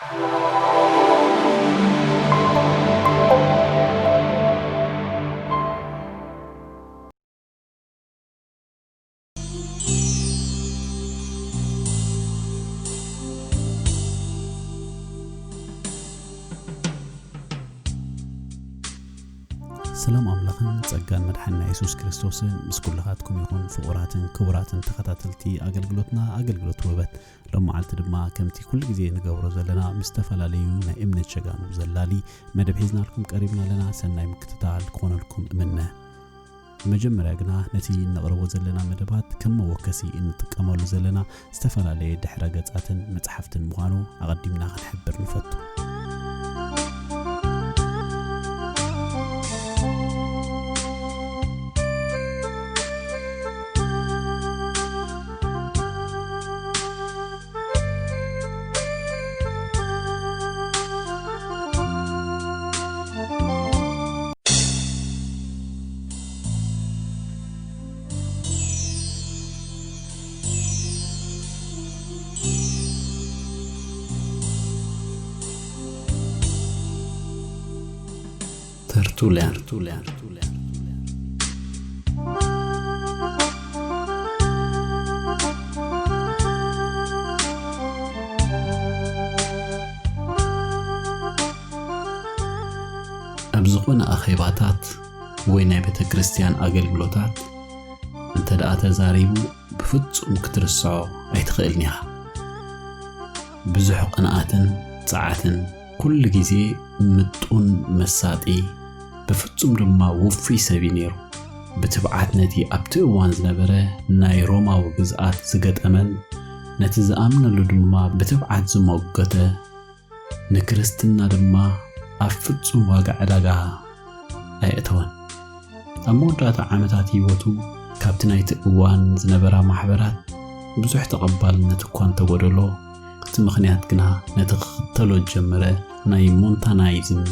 ሰላም ኣምላኽን ጸጋን መድሓንና የሱስ ክርስቶስን ምስ ኩልኻትኩም ይኹን። ፍቑራትን ክቡራትን ተኸታተልቲ ኣገልግሎትና፣ ኣገልግሎት ውበት፣ ሎም መዓልቲ ድማ ከምቲ ኩሉ ግዜ ንገብሮ ዘለና ምስ ዝተፈላለዩ ናይ እምነት ሸጋኑ ዘላሊ መደብ ሒዝናልኩም ቀሪብና ኣለና። ሰናይ ምክትታል ክኾነልኩም እምነ። ብመጀመርያ ግና ነቲ እነቕርቦ ዘለና መደባት ከም መወከሲ እንጥቀመሉ ዘለና ዝተፈላለየ ድሕረ ገጻትን መጽሓፍትን ምዃኑ ኣቐዲምና ክንሕብር ንፈቱ። ተርቱልያን። ኣብ ዝኾነ ኣኼባታት ወይ ናይ ቤተ ክርስቲያን ኣገልግሎታት እንተ ደኣ ተዛሪቡ ብፍጹም ክትርስዖ ኣይትኽእልን ኢኻ። ብዙሕ ቅንኣትን ጸዓትን፣ ኩሉ ግዜ ምጡን መሳጢ፣ ብፍጹም ድማ ውፉይ ሰብ እዩ ነይሩ። ብትብዓት ነቲ ኣብቲ እዋን ዝነበረ ናይ ሮማዊ ግዝኣት ዝገጠመን ነቲ ዝኣምነሉ ድማ ብትብዓት ዝሞገተ፣ ንክርስትና ድማ ኣብ ፍጹም ዋጋ ዕዳጋ ኣየእተወን። ኣብ መወዳእታ ዓመታት ህይወቱ ካብቲ ናይቲ እዋን ዝነበራ ማሕበራት ብዙሕ ተቐባልነት እኳ እንተጎደሎ፣ እቲ ምኽንያት ግና ነቲ ክኽተሎ ዝጀመረ ናይ ሞንታናይዝም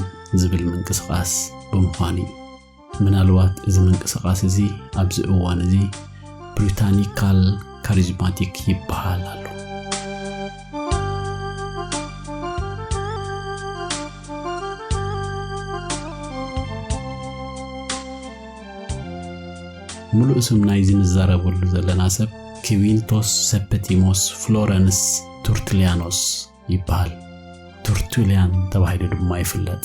ዝብል ምንቅስቓስ ብምዃኑ እዩ። ምናልባት እዚ ምንቅስቓስ እዚ ኣብዚ እዋን እዚ ብሪታኒካል ካሪዝማቲክ ይበሃል ኣሎ። ምሉእ ስም ናይዚ ንዛረበሉ ዘለና ሰብ ኪዊንቶስ ሰፐቲሞስ ፍሎረንስ ቱርትሊያኖስ ይበሃል። ቱርቱልያን ተባሂሉ ድማ ይፍለጥ።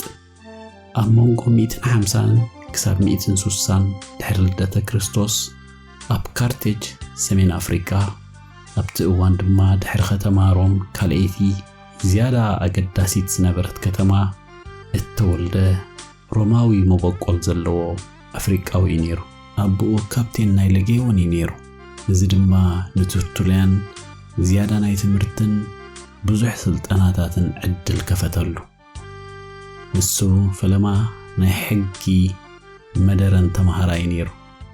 ኣብ መንጎ ሚእትን ሓምሳን ክሳብ ሚእትን ሱሳን ድሕሪ ልደተ ክርስቶስ ኣብ ካርቴጅ ሰሜን ኣፍሪቃ፣ ኣብቲ እዋን ድማ ድሕሪ ከተማ ሮም ካልኣይቲ ዝያዳ ኣገዳሲት ዝነበረት ከተማ እተወልደ ሮማዊ መበቆል ዘለዎ ኣፍሪቃዊ እዩ ነይሩ። ኣቦኡ ካፕቴን ናይ ለጌዮን እዩ ነይሩ። እዚ ድማ ንቱርቱልያን ዝያዳ ናይ ትምህርትን ብዙሕ ስልጠናታትን ዕድል ከፈተሉ። ንሱ ፈለማ ናይ ሕጊ መደረን ተምሃራይ ነይሩ።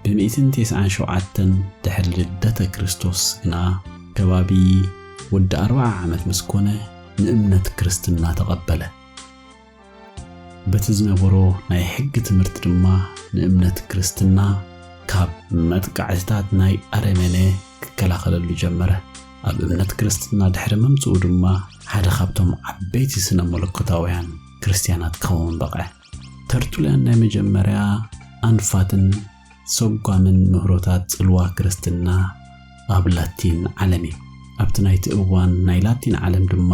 ብሚእትን ተስዓን ሸውዓተን ድሕሪ ልደተ ክርስቶስ ግና፣ ከባቢ ወዲ ኣርብዓ ዓመት ምስ ኮነ፣ ንእምነት ክርስትና ተቐበለ። በቲ ዝነበሮ ናይ ሕጊ ትምህርቲ ድማ፣ ንእምነት ክርስትና ካብ መጥቃዕትታት ናይ ኣረመነ ክከላኸለሉ ጀመረ። ኣብ እምነት ክርስትና ድሕሪ ምምጽኡ ድማ፣ ሓደ ካብቶም ዓበይቲ ስነ መለኮታውያን ክርስትያናት ክኸውን በቕዐ። ተርቱልያን ናይ መጀመርያ ኣንፋትን ሰጓምን ምህሮታት ጽልዋ ክርስትና ኣብ ላቲን ዓለም እዩ። ኣብቲ ናይቲ እዋን ናይ ላቲን ዓለም ድማ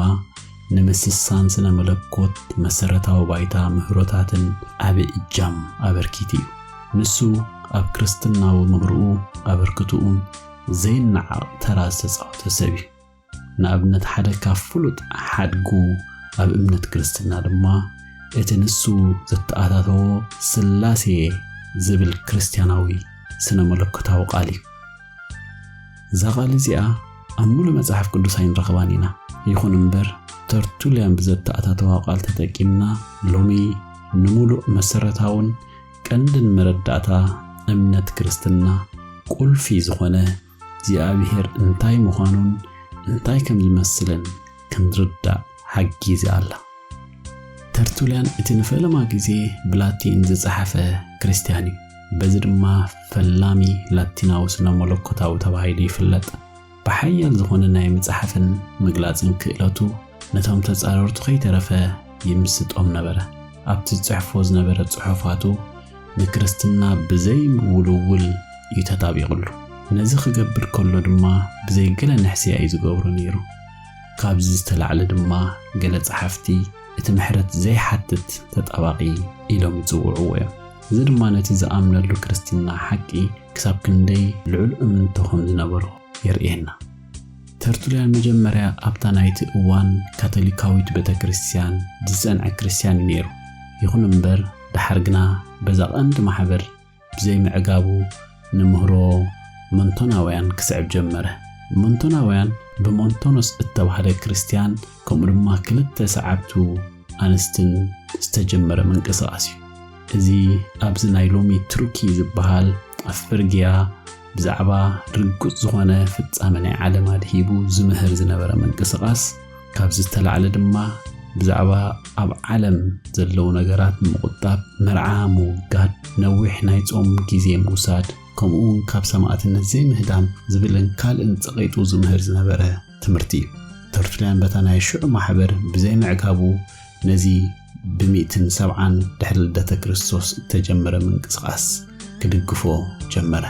ንምስሳን ስነ መለኮት መሰረታዊ ባይታ ምህሮታትን ዓቢ እጃም ኣበርኪቱ እዩ። ንሱ ኣብ ክርስትናዊ ምህርኡ ኣበርክትኡን ዘይነዓቕ ተራ ዝተጻወተ ሰብ እዩ። ንኣብነት ሓደ ካብ ፍሉጥ ሓድጉ ኣብ እምነት ክርስትና ድማ እቲ ንሱ ዘተኣታተዎ ስላሴ ዝብል ክርስትያናዊ ስነ መለኮታዊ ቃል እዩ። እዛ ቃል እዚኣ ኣብ ሙሉእ መጽሓፍ ቅዱስ ኣይንረኽባን ኢና። ይኹን እምበር ተርቱልያን ብዘተኣታተዋ ቃል ተጠቂምና ሎሚ ንሙሉእ መሰረታውን ቀንድን መረዳእታ እምነት ክርስትና ቁልፊ ዝኾነ እግዚኣብሔር እንታይ ምዃኑን እንታይ ከም ዝመስልን ክንርዳእ ሓጊዛ ኣላ። ተርቱልያን እቲ ንፈለማ ግዜ ብላቲን ዝጸሓፈ ክርስትያን እዩ። በዚ ድማ ፈላሚ ላቲናዊ ስነ መለኮታዊ ተባሂሉ ይፍለጥ። ብሓያል ዝኾነ ናይ ምጽሓፍን ምግላጽን ክእለቱ ነቶም ተጻረርቱ ከይተረፈ ይምስጦም ነበረ። ኣብቲ ዝጽሕፎ ዝነበረ ጽሑፋቱ ንክርስትና ብዘይ ምውልውል እዩ ተጣቢቑሉ። ነዚ ክገብር ከሎ ድማ ብዘይ ገለ ንሕስያ እዩ ዝገብሮ ነይሩ። ካብዚ ዝተላዕለ ድማ ገለ ጸሓፍቲ እቲ ምሕረት ዘይሓትት ተጣባቒ ኢሎም ይጽውዕዎ እዮም። እዚ ድማ ነቲ ዝኣምነሉ ክርስትና ሓቂ ክሳብ ክንደይ ልዑል እምንቶ ከም ዝነበሮ የርእየና። ተርቱልያን መጀመርያ ኣብታ ናይቲ እዋን ካቶሊካዊት ቤተ ክርስቲያን ዝጸንዐ ክርስቲያን እዩ ነይሩ። ይኹን እምበር፣ ደሓር ግና በዛ ቀንዲ ማሕበር ብዘይ ምዕጋቡ ንምህሮ ሞንቶናውያን ክስዕብ ጀመረ። ሞንቶናውያን ብሞንቶኖስ እተባህለ ክርስቲያን ከምኡ ድማ ክልተ ሰዓብቱ ኣንስትን ዝተጀመረ ምንቅስቓስ እዩ። እዚ ኣብዚ ናይ ሎሚ ቱርኪ ዝበሃል ኣብ ፍርግያ ብዛዕባ ርጉጽ ዝኾነ ፍጻመ ናይ ዓለም ኣድሂቡ ዝምህር ዝነበረ ምንቅስቓስ ካብ ዝተላዕለ ድማ ብዛዕባ ኣብ ዓለም ዘለዉ ነገራት ምቑጣብ፣ መርዓ ምውጋድ፣ ነዊሕ ናይ ጾም ግዜ ምውሳድ፣ ከምኡ እውን ካብ ሰማእትነት ዘይምህዳም ዝብልን ካልእን ጸቒጡ ዝምህር ዝነበረ ትምህርቲ እዩ። ተርቱልያን በታ ናይ ሽዑ ማሕበር ብዘይ ምዕጋቡ ነዚ ብሚእትን ሰብዓን ድሕሪ ልደተ ክርስቶስ እተጀመረ ምንቅስቓስ ክድግፎ ጀመረ።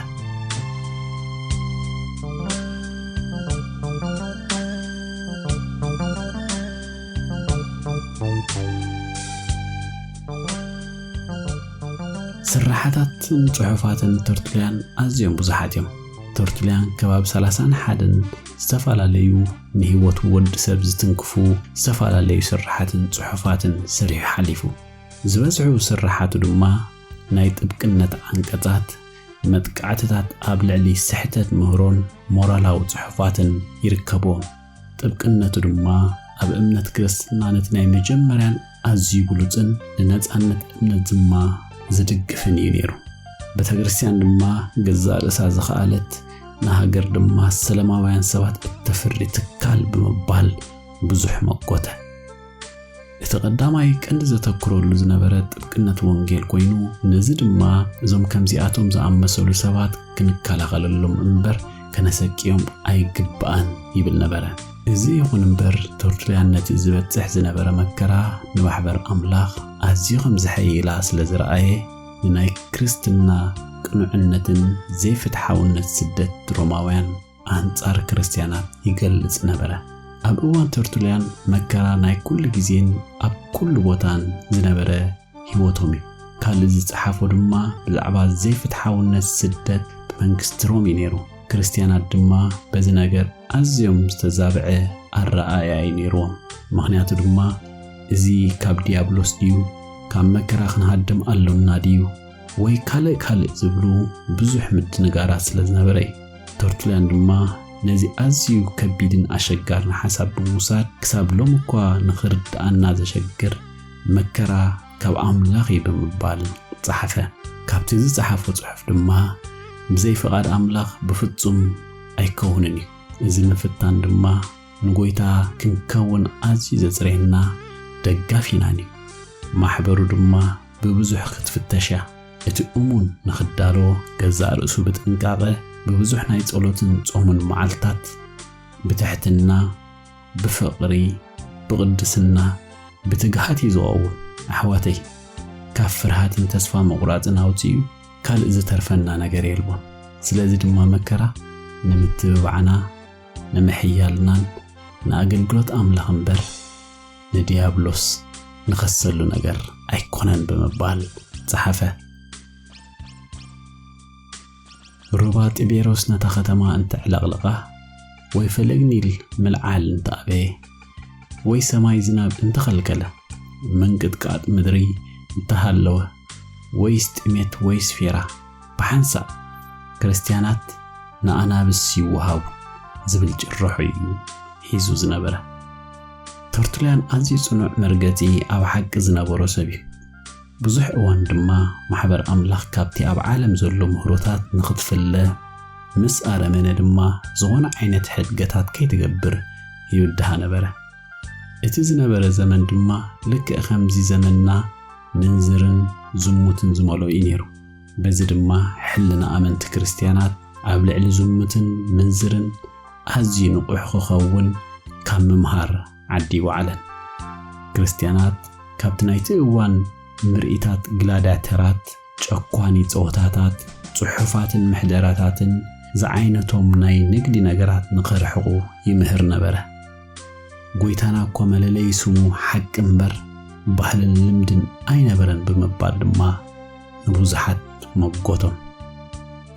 ስራሓታትን ጽሑፋትን ተርቱልያን ኣዝዮም ብዙሓት እዮም። ተርቱልያን ከባቢ ሰላሳን ሓደን ዝተፈላለዩ ንህይወቱ ወዲ ሰብ ዝትንክፉ ዝተፈላለዩ ስራሓትን ጽሑፋትን ሰሪሑ ሓሊፉ። ዝበዝሑ ስራሓቱ ድማ ናይ ጥብቅነት ዓንቀጻት፣ መጥቃዕትታት ኣብ ልዕሊ ስሕተት ምህሮን ሞራላዊ ጽሑፋትን ይርከብዎም። ጥብቅነቱ ድማ ኣብ እምነት ክርስትና ነቲ ናይ መጀመርያን ኣዝዩ ብሉጽን ንነጻነት እምነት ድማ ዝድግፍን እዩ ነይሩ። ቤተ ክርስቲያን ድማ ገዛእ ርእሳ ዝኸኣለት ንሃገር ድማ ሰላማውያን ሰባት እተፍሪ ትካል ብምባል ብዙሕ መጎተ። እቲ ቀዳማይ ቀንዲ ዘተኩረሉ ዝነበረ ጥብቅነት ወንጌል ኮይኑ፣ ነዚ ድማ እዞም ከምዚኣቶም ዝኣመሰሉ ሰባት ክንከላኸለሎም እምበር ከነሰቅዮም ኣይግባእን ይብል ነበረ። እዚ ይኹን እምበር፣ ተርቱልያን ነቲ ዝበጽሕ ዝነበረ መከራ ንማሕበር ኣምላኽ ኣዝዩ ከም ዘሐይላ ስለ ዝረኣየ፣ ንናይ ክርስትና ቅኑዕነትን ዘይፍትሓውነት ስደት ሮማውያን ኣንጻር ክርስትያናት ይገልጽ ነበረ። ኣብ እዋን ተርቱልያን መከራ ናይ ኩሉ ግዜን ኣብ ኩሉ ቦታን ዝነበረ ህይወቶም እዩ። ካልእ ዝጸሓፎ ድማ ብዛዕባ ዘይፍትሓውነት ስደት ብመንግስቲ ሮም እዩ ነይሩ። ክርስትያናት ድማ በዚ ነገር ኣዝዮም ዝተዛብዐ ኣረኣእያ እዩ ነይርዎም። ምኽንያቱ ድማ እዚ ካብ ዲያብሎስ ድዩ፣ ካብ መከራ ክንሃድም ኣሎና ድዩ፣ ወይ ካልእ ካልእ ዝብሉ ብዙሕ ምድንጋራት ስለ ዝነበረ እዩ። ተርቱልያን ድማ ነዚ ኣዝዩ ከቢድን ኣሸጋርን ሓሳብ ብምውሳድ ክሳብ ሎሚ እኳ ንኽርድኣና ዘሸግር መከራ ካብ ኣምላኽ እዩ ብምባል ጸሓፈ። ካብቲ ዝጸሓፎ ጽሑፍ ድማ ብዘይ ፍቓድ ኣምላኽ ብፍጹም ኣይከውንን እዩ። እዚ ምፍታን ድማ ንጎይታ ክንከውን ኣዝዩ ዘጽረየና ደጋፊናን እዩ። ማሕበሩ ድማ ብብዙሕ ክትፍተሽ እያ። እቲ እሙን ንኽዳሎ ገዛእ ርእሱ ብጥንቃቐ ብብዙሕ ናይ ጸሎትን ጾምን መዓልታት ብትሕትና፣ ብፍቕሪ፣ ብቕድስና፣ ብትግሃት እዩ ዝቐውም። ኣሕዋተይ፣ ካብ ፍርሃትን ተስፋ ምቑራጽን ኣውጺኡ ካልእ ዝተርፈና ነገር የልቦን። ስለዚ ድማ መከራ ንምትብባዕና፣ ንምሕያልናን ንኣገልግሎት ኣምላኽ እምበር ንድያብሎስ ንኸሰሉ ነገር ኣይኮነን ብምባል ጸሓፈ። ሩባ ጢቤሮስ ነታ ኸተማ እንተዕለቕለቓ፣ ወይ ፈለግ ኒል ምልዓል እንተኣበየ፣ ወይ ሰማይ ዝናብ እንተኸልከለ፣ ምንቅጥቃጥ ምድሪ እንተሃለወ፣ ወይስ ጥሜት ወይስ ፌራ፣ ብሓንሳእ ክርስትያናት ንኣናብስ ይወሃቡ ዝብል ጭርሖ እዩ ሒዙ ዝነበረ። ተርቱልያን ኣዝዩ ጽኑዕ መርገጺ ኣብ ሓቂ ዝነበሮ ሰብ እዩ። ብዙሕ እዋን ድማ ማሕበር ኣምላኽ ካብቲ ኣብ ዓለም ዘሎ ምህሮታት ንኽትፍለ ምስ ኣረመነ ድማ ዝኾነ ዓይነት ሕድገታት ከይትገብር ይብድሃ ነበረ። እቲ ዝነበረ ዘመን ድማ ልክዕ ከምዚ ዘመንና ምንዝርን ዝሙትን ዝመልኦ እዩ ነይሩ። በዚ ድማ ሕልና ኣመንቲ ክርስትያናት ኣብ ልዕሊ ዝሙትን ምንዝርን ኣዝዩ ንቑሕ ክኸውን ካብ ምምሃር ዓዲ ይወዓለን። ክርስትያናት ካብቲ ናይቲ እዋን ምርኢታት ግላዳተራት፣ ጨኳኒ ጸወታታት፣ ጽሑፋትን ምሕደራታትን ዝዓይነቶም ናይ ንግዲ ነገራት ንኸርሕቑ ይምህር ነበረ። ጎይታና እኮ መለለይ ስሙ ሓቂ እምበር ባህልን ልምድን ኣይነበረን ብምባል ድማ ንብዙሓት መጎቶም።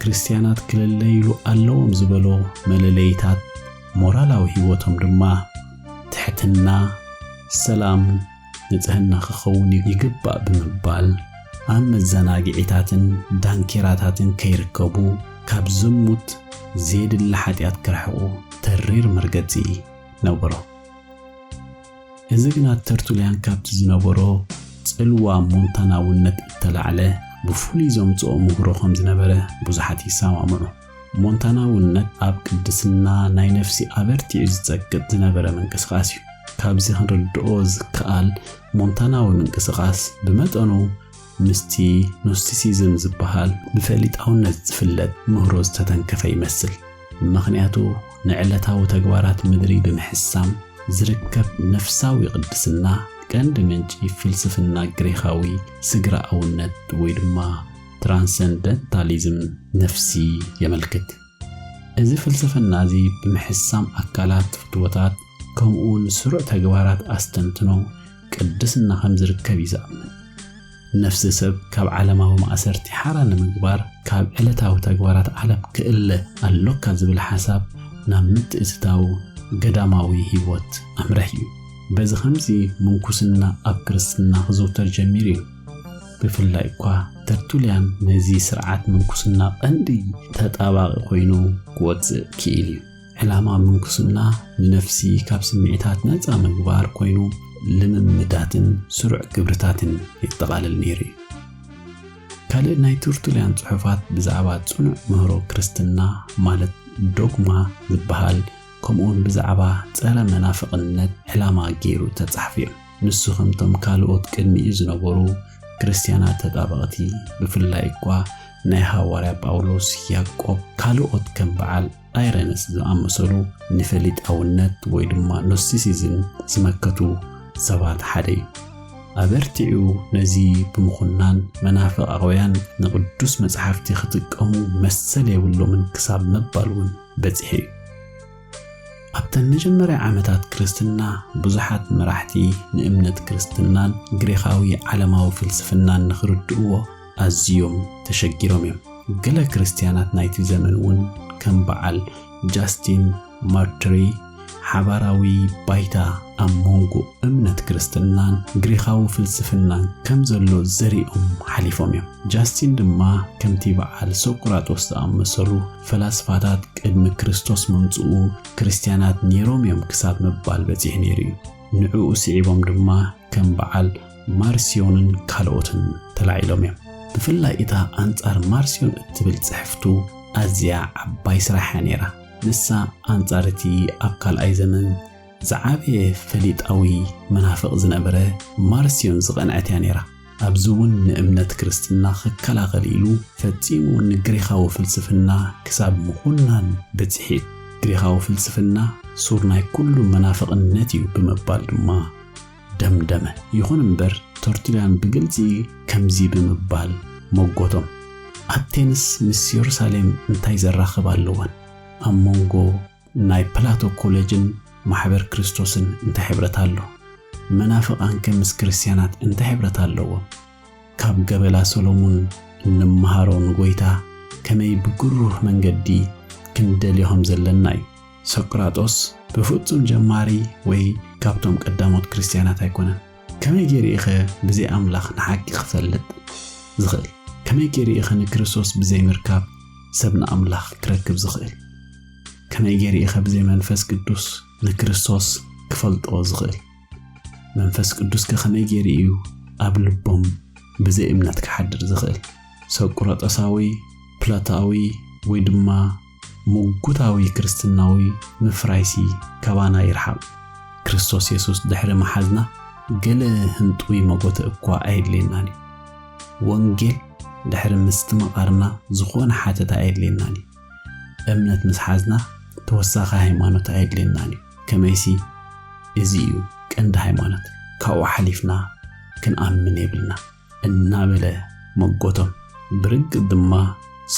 ክርስትያናት ክልለይሉ ኣለዎም ዝበሎ መለለይታት ሞራላዊ ህይወቶም ድማ ትሕትና፣ ሰላም፣ ንጽህና ክኸውን ይግባእ ብምባል ኣብ መዘናግዒታትን ዳንኬራታትን ከይርከቡ ካብ ዝሙት ዘየድሊ ሓጢኣት ክርሕቑ ተሪር መርገጺ ነበሮ። እዚ ግና ተርቱልያን ካብቲ ዝነበሮ ጽልዋ ሞንታናውነት እተላዕለ ብፍሉይ ዘምጽኦ ምህሮ ከም ዝነበረ ብዙሓት ይሰማምዑ። ሞንታናውነት ኣብ ቅድስና ናይ ነፍሲ ኣበርቲዑ ዝጸቅጥ ዝነበረ ምንቅስቓስ እዩ። ካብዚ ክንርድኦ ዝከኣል ሞንታናዊ ምንቅስቓስ ብመጠኑ ምስቲ ኖስቲሲዝም ዝበሃል ብፈሊጣውነት ዝፍለጥ ምህሮ ዝተተንከፈ ይመስል። ምኽንያቱ ንዕለታዊ ተግባራት ምድሪ ብምሕሳም ዝርከብ ነፍሳዊ ቅድስና ቀንዲ ምንጪ ፍልስፍና ግሪኻዊ ስግረኣውነት ወይ ድማ ትራንሰንደንታሊዝም ነፍሲ የመልክት። እዚ ፍልስፍና እዚ ብምሕሳም ኣካላት ፍትወታት ከምኡውን ስሩዕ ተግባራት ኣስተንትኖ ቅድስና ከም ዝርከብ እዩ ዝኣምን። ነፍሲ ሰብ ካብ ዓለማዊ ማእሰርቲ ሓራ ንምግባር ካብ ዕለታዊ ተግባራት ዓለም ክእለ ኣሎካ ዝብል ሓሳብ ናብ ምትእትታው ገዳማዊ ህይወት ኣምርሕ እዩ። በዚ ከምዚ ምንኩስና ኣብ ክርስትና ክዝውተር ጀሚሩ እዩ። ብፍላይ እኳ ተርቱልያን ነዚ ስርዓት ምንኩስና ቀንዲ ተጣባቒ ኮይኑ ክወጽእ ክኢል እዩ። ዕላማ ምንኩስና ንነፍሲ ካብ ስምዒታት ነጻ ምግባር ኮይኑ ልምምዳትን ስሩዕ ግብርታትን የጠቓልል ነይሩ እዩ። ካልእ ናይ ተርቱልያን ጽሑፋት ብዛዕባ ጽኑዕ ምህሮ ክርስትና ማለት ዶግማ ዝበሃል ከምኡውን ብዛዕባ ጸረ መናፍቕነት ዕላማ ገይሩ ተጻሕፉ እዮም። ንሱ ከምቶም ካልኦት ቅድሚኡ ዝነበሩ ክርስትያናት ተጣበቕቲ ብፍላይ እኳ ናይ ሃዋርያ ጳውሎስ፣ ያዕቆብ፣ ካልኦት ከም በዓል ኣይረነስ ዝኣመሰሉ ንፈሊጣውነት ወይ ድማ ኖስቲሲዝም ዝመከቱ ሰባት ሓደ እዩ። ኣበርቲዑ ነዚ ብምኹናን መናፍቓውያን ንቅዱስ መጽሓፍቲ ክጥቀሙ መሰል የብሎምን ክሳብ ምባል እውን በጺሑ እዩ። ኣብተን መጀመርያ ዓመታት ክርስትና ብዙሓት መራሕቲ ንእምነት ክርስትናን ግሪኻዊ ዓለማዊ ፍልስፍናን ንኽርድእዎ ኣዝዮም ተሸጊሮም እዮም። ገለ ክርስትያናት ናይቲ ዘመን እውን ከም በዓል ጃስቲን ማርትሪ ሓባራዊ ባይታ ኣብ መንጎ እምነት ክርስትናን ግሪኻዊ ፍልስፍናን ከም ዘሎ ዘሪኦም ሓሊፎም እዮም። ጃስቲን ድማ ከምቲ በዓል ሶቅራጦስ ዝኣመሰሉ ፈላስፋታት ቅድሚ ክርስቶስ ምምጽኡ ክርስትያናት ነይሮም እዮም ክሳብ ምባል በጺሑ ነይሩ እዩ። ንዕኡ ስዒቦም ድማ ከም በዓል ማርሲዮንን ካልኦትን ተላዒሎም እዮም። ብፍላይ እታ ኣንጻር ማርሲዮን እትብል ጽሕፍቱ ኣዝያ ዓባይ ስራሕ እያ ነይራ። ንሳ ኣንጻር እቲ ኣብ ካልኣይ ዘመን ዝዓበየ ፈሊጣዊ መናፍቕ ዝነበረ ማርሲዮን ዝቐንዐት እያ ነይራ። ኣብዚ እውን ንእምነት ክርስትና ክከላኸል ኢሉ ፈጺሙ ንግሪኻዊ ፍልስፍና ክሳብ ምኹናን በጺሑ። ግሪኻዊ ፍልስፍና ሱር ናይ ኩሉ መናፍቕነት እዩ ብምባል ድማ ደምደመ። ይኹን እምበር ተርቱልያን ብግልጺ ከምዚ ብምባል መጎቶም፣ ኣቴንስ ምስ የሩሳሌም እንታይ ዘራኽብ ኣለወን? ኣብ መንጎ ናይ ፕላቶ ኮሌጅን ማሕበር ክርስቶስን እንታይ ሕብረት ኣሎ? መናፍቓንከ ምስ ክርስትያናት እንታይ ሕብረት ኣለዎም? ካብ ገበላ ሰሎሙን እንመሃሮ ንጎይታ ከመይ ብግሩህ መንገዲ ክንደልዮ ከም ዘለና እዩ። ሶቅራጦስ ብፍጹም ጀማሪ ወይ ካብቶም ቀዳሞት ክርስትያናት ኣይኮነን። ከመይ ገይሩ ኢኸ ብዘይ ኣምላኽ ንሓቂ ክፈልጥ ዝኽእል? ከመይ ገይሩ ኢኸ ንክርስቶስ ብዘይ ምርካብ ሰብ ንኣምላኽ ክረክብ ዝኽእል? ከመይ ገይሩ ኢኸ ብዘይ መንፈስ ቅዱስ ንክርስቶስ ክፈልጦ ዝኽእል? መንፈስ ቅዱስከ ከመይ ገይሩ እዩ ኣብ ልቦም ብዘይ እምነት ክሓድር ዝኽእል? ሶቅራጦሳዊ፣ ፕላቶኣዊ ወይ ድማ ምጉታዊ ክርስትናዊ ምፍራይሲ ካባና ይርሓቕ። ክርስቶስ የሱስ ድሕሪ ምሓዝና ገለ ህንጡይ መጎተ እኳ ኣየድልየናን እዩ። ወንጌል ድሕሪ ምስትምቓርና ዝኾነ ሓተታ ኣየድልየናን እዩ። እምነት ምስ ሓዝና ተወሳኺ ሃይማኖት ኣየድልየናን እዩ። ከመይሲ እዚ እዩ ቀንዲ ሃይማኖት፣ ካብኡ ሓሊፍና ክንኣምን የብልና እናበለ መጎቶም። ብርግጽ ድማ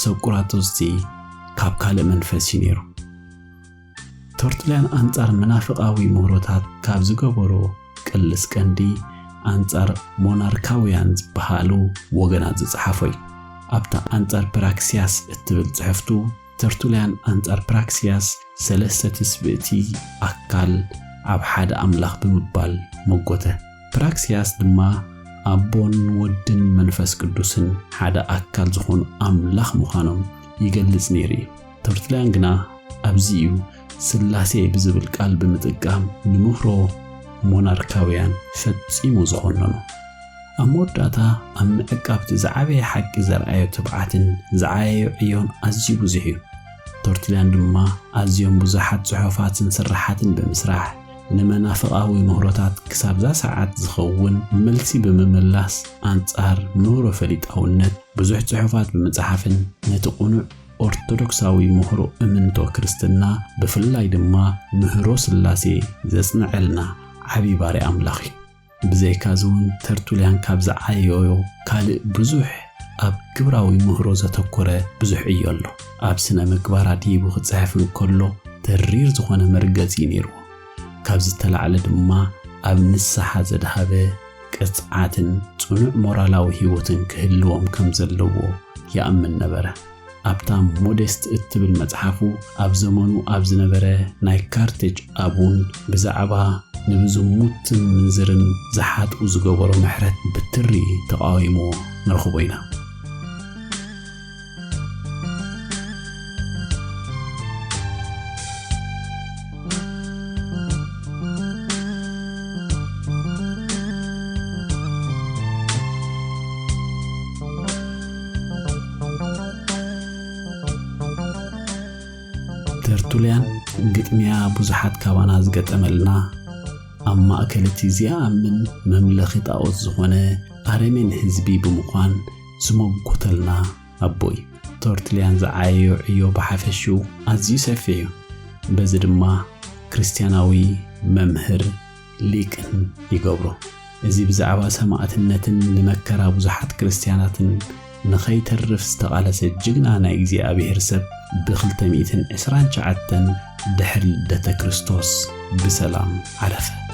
ሰቁራጦስቲ ካብ ካልእ መንፈስ እዩ ነይሩ። ተርቱልያን ኣንጻር መናፍቓዊ ምህሮታት ካብ ዝገበሮ ቅልስ ቀንዲ ኣንጻር ሞናርካውያን ዝበሃሉ ወገናት ዝጸሓፎ እዩ። ኣብታ ኣንጻር ፕራክሲያስ እትብል ጽሕፍቱ ተርቱልያን ኣንጻር ፕራክሲያስ ሰለስተ ትስብእቲ ኣካል ኣብ ሓደ ኣምላኽ ብምባል መጎተ። ፕራክሲያስ ድማ ኣቦን ወድን መንፈስ ቅዱስን ሓደ ኣካል ዝኾኑ ኣምላኽ ምዃኖም ይገልጽ ነይሩ እዩ። ተርቱልያን ግና ኣብዚ እዩ ስላሴ ብዝብል ቃል ብምጥቃም ንምህሮ ሞናርካውያን ፈጺሙ ዝኾነኑ። ኣብ መወዳእታ ኣብ ምዕቃብቲ ዝዓበየ ሓቂ ዘርኣዮ ትብዓትን ዝዓየዮ ዕዮን ኣዝዩ ብዙሕ እዩ። ተርቱልያን ድማ ኣዝዮም ብዙሓት ጽሑፋትን ስርሓትን ብምስራሕ ንመናፍቓዊ ምህሮታት ክሳብዛ ሰዓት ዝኸውን መልሲ ብምምላስ ኣንጻር ምህሮ ፈሊጣውነት ብዙሕ ጽሑፋት ብምጽሓፍን ነቲ ቅኑዕ ኦርቶዶክሳዊ ምህሮ እምንቶ ክርስትና ብፍላይ ድማ ምህሮ ስላሴ ዘጽንዐልና ዓቢ ባርያ ኣምላኽ እዩ። ብዘይካዚ እውን ተርቱልያን ካብ ዝዓየዮ ካልእ ብዙሕ ኣብ ግብራዊ ምህሮ ዘተኮረ ብዙሕ ዕዮ ኣሎ። ኣብ ስነ ምግባር ኣድሂቡ ክጽሕፍ እንከሎ ተሪር ዝኾነ መርገጺ እዩ ነይርዎ። ካብ ዝተላዕለ ድማ ኣብ ንስሓ ዘድሃበ ቅጽዓትን ጽኑዕ ሞራላዊ ህይወትን ክህልዎም ከም ዘለዎ ይኣምን ነበረ። ኣብታ ሞዴስት እትብል መጽሓፉ ኣብ ዘመኑ ኣብ ዝነበረ ናይ ካርቴጅ ኣቡን ብዛዕባ ንብዝሙትን ምንዝርን ዝሓጥኡ ዝገበሮ ምሕረት ብትሪ ተቓዊምዎ ንረኽቦ ኢና። ተርቱልያን ግጥምያ ብዙሓት ካባና ዝገጠመልና፣ ኣብ ማእከል እቲ ዚኣምን መምለኺ ጣኦት ዝኾነ ኣረሜን ህዝቢ ብምዃን ዝመጎተልና ኣቦ እዩ። ተርቱልያን ዝዓየዮ ዕዮ ብሓፈሽኡ ኣዝዩ ሰፊሕ እዩ። በዚ ድማ ክርስትያናዊ መምህር ሊቅን ይገብሮ። እዚ ብዛዕባ ሰማእትነትን ንመከራ ብዙሓት ክርስትያናትን ንኸይተርፍ ዝተቓለሰ ጅግና ናይ እግዚኣብሔር ሰብ ብ ክልተ ሚእትን ዕስራን ትሽዓተን ድሕሪ ልደተ ክርስቶስ ብሰላም ዓረፈ።